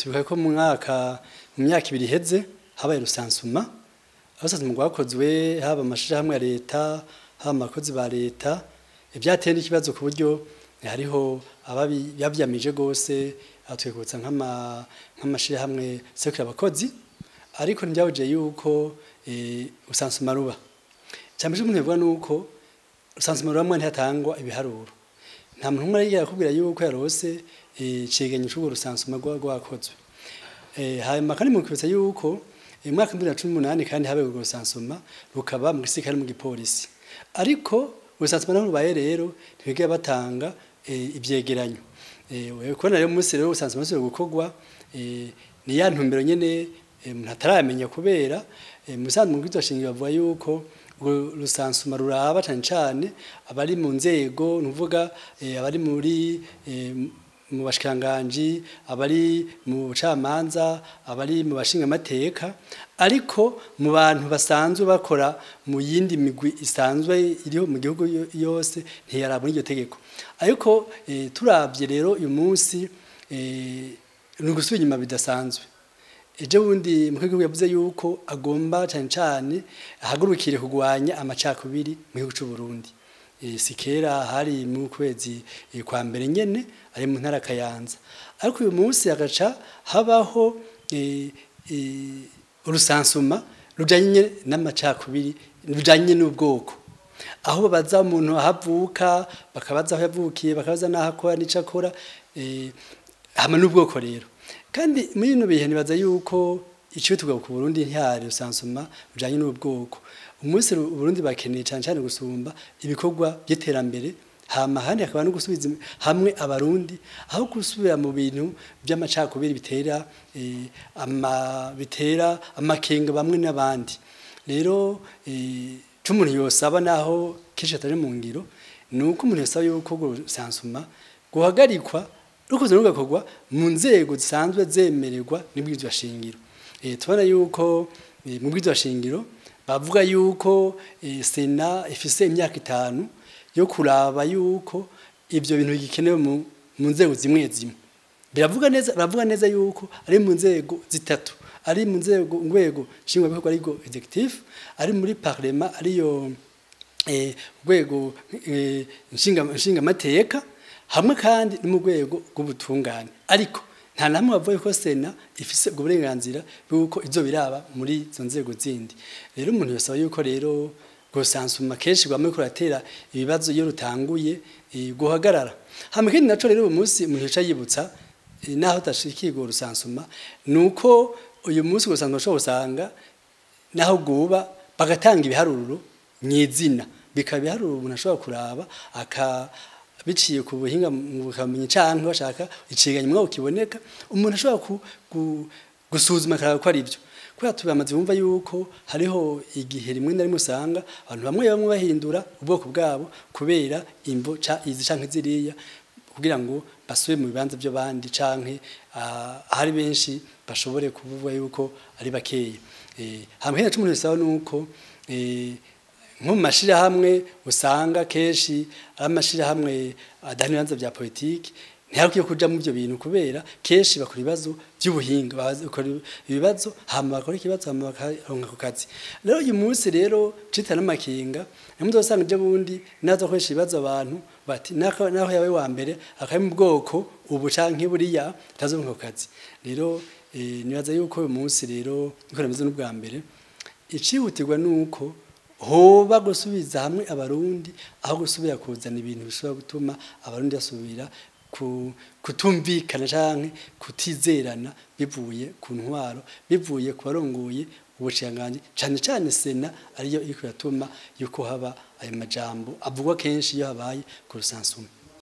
Tubibuka ko mu mwaka mu myaka ibiri iheze habaye rusansuma, aho rusansuma rwakozwe haba amashirahamwe ya leta, haba abakozi ba leta, ivyateye n'ikibazo ku buryo hariho abavyamije gose, twikutsa nk'amashirahamwe sekura abakozi, ariko ntivyabujije yuko rusansuma ruba. Icambere umuntu yovuga nuko rusansuma ruba ntihatangwa ibiharuro. Nta muntu umwe arigera akubwira yuko yarose icegeranyo c'urwo rusansuma rwakozwe. Hanyuma kandi mukibutsa yuko mu mwaka w'ibihumbi bibiri na cumi n'umunani kandi habaye urwo rusansuma rukaba mu gisirikare no mu gipolisi. Ariko urusansuma naho rubaye rero ntibigera batanga ivyegeranyo. Kubona rero umunsi rero urusansuma rusubiye gukorwa, ni ya ntumbero nyene umuntu ataramenya kubera mu bisanzwe mu bwirizwa shingiro bavuga yuko rusansuma ruraba cane cane abari mu nzego, nukuvuga abari muri mu bashikiranganji, abari mu bucamanza, abari mu bashingamateka, ariko mu bantu basanzwe bakora mu yindi migwi isanzwe iriho mu gihugu yose ntiyarabwa n'iryo tegeko. Ariko turavye rero uyu munsi ni ugusubira inyuma bidasanzwe. Ejo bundi umukuru w'igihugu yavuze yuko agomba cane cane ahagurukire kurwanya amacakubiri mu gihugu c'u Burundi. Si kera hari mu kwezi kwa mbere nyene ari mu ntara Kayanza. Ariko uyu munsi hagaca habaho urusansuma rujanye n'amacakubiri, rujanye n'ubwoko. Aho babaza umuntu aho avuka, bakabaza aho yavukiye, bakabaza n'aho akora n'ico akora, hama n'ubwoko rero. Kandi muri bino bihe nibaza yuko icihutirwa ku Burundi ntihari rusansuma rujanye n'ubwoko. Umunsi Burundi bakeneye cane cane gusumba ibikorwa by'iterambere, hama handi hakaba no gusubiza hamwe abarundi, aho gusubira mu bintu by'amacakubiri bitera bitera amakenga bamwe n'abandi. Rero ico umuntu yosaba naho kenshi atari mu ngiro, nuko umuntu yosaba yuko rusansuma guhagarikwa rukoze rugakorwa mu nzego zisanzwe zemererwa n'ibwirizwa shingiro. Tubona yuko mu bwirizwa shingiro bavuga yuko sena ifise imyaka 5 yo kuraba yuko ivyo bintu bikenewe mu nzego zimwe zimwe. Biravuga neza, baravuga neza yuko ari mu nzego zitatu, ari mu nzego ngwego nshingwabikorwa ariko executive, ari muri parlement ariyo rwego nshingamateka, hamwe kandi no mu rwego rw'ubutungane. Ariko nta namwe bavuye ko sena ifise ubwo burenganzira bw'uko izo biraba muri izo nzego zindi. Rero umuntu yosaba yuko rero gusansuma kenshi rwamwe kuratera ibibazo iyo rutanguye guhagarara. Hamwe kandi naco rero uyu munsi umuntu yoca yibutsa naho udashikirwa rusansuma, nuko uyu munsi gusansuma ushobora gusanga naho guba bagatanga ibiharuro mw'izina, bikaba ibiharuro umuntu ashobora kuraba aka biciye ku buhinga bukamenya canke bashaka icegeranyo mugabo kiboneka, umuntu ashobora gusuzuma akaraba ko ari ivyo. Kubera tubamaze bumva yuko hariho igihe rimwe na rimwe usanga abantu bamwe bamwe bahindura ubwoko bwabo kubera imvo izi canke ziriya, kugira ngo basubire mu bibanza by'abandi canke ahari benshi bashobore kuvuga yuko ari bakeya. Hamwe na cumi n'isaba nuko nko mu mashirahamwe usanga kenshi ari amashirahamwe adahana ibibanza vya politiki, ntihakwiye kuja mu ivyo bintu kubera kenshi bakora ibibazo vy'ubuhinga, bakora ibibazo hama bakora ikibazo hama bakaronka ku kazi. Rero uyu munsi rero cita n'amakinga, nimuzosanga ejo bundi naza gukoresha ibibazo abantu bati naho yabaye wa mbere akari mu bwoko ubu canke buriya atazoronka ku kazi. Rero nibaza yuko uyu munsi rero niko bimeze n'ubwa mbere, icihutirwa nuko hoba gusubiza hamwe abarundi, aho gusubira kuzana ibintu bishobora gutuma abarundi basubira kutumvikana canke kutizerana bivuye ku ntwaro, bivuye ku barongoye ubushikiranganji, cane cane sena ariyo iriko iratuma yuko haba ayo majambo avugwa kenshi iyo habaye ku rusansuma.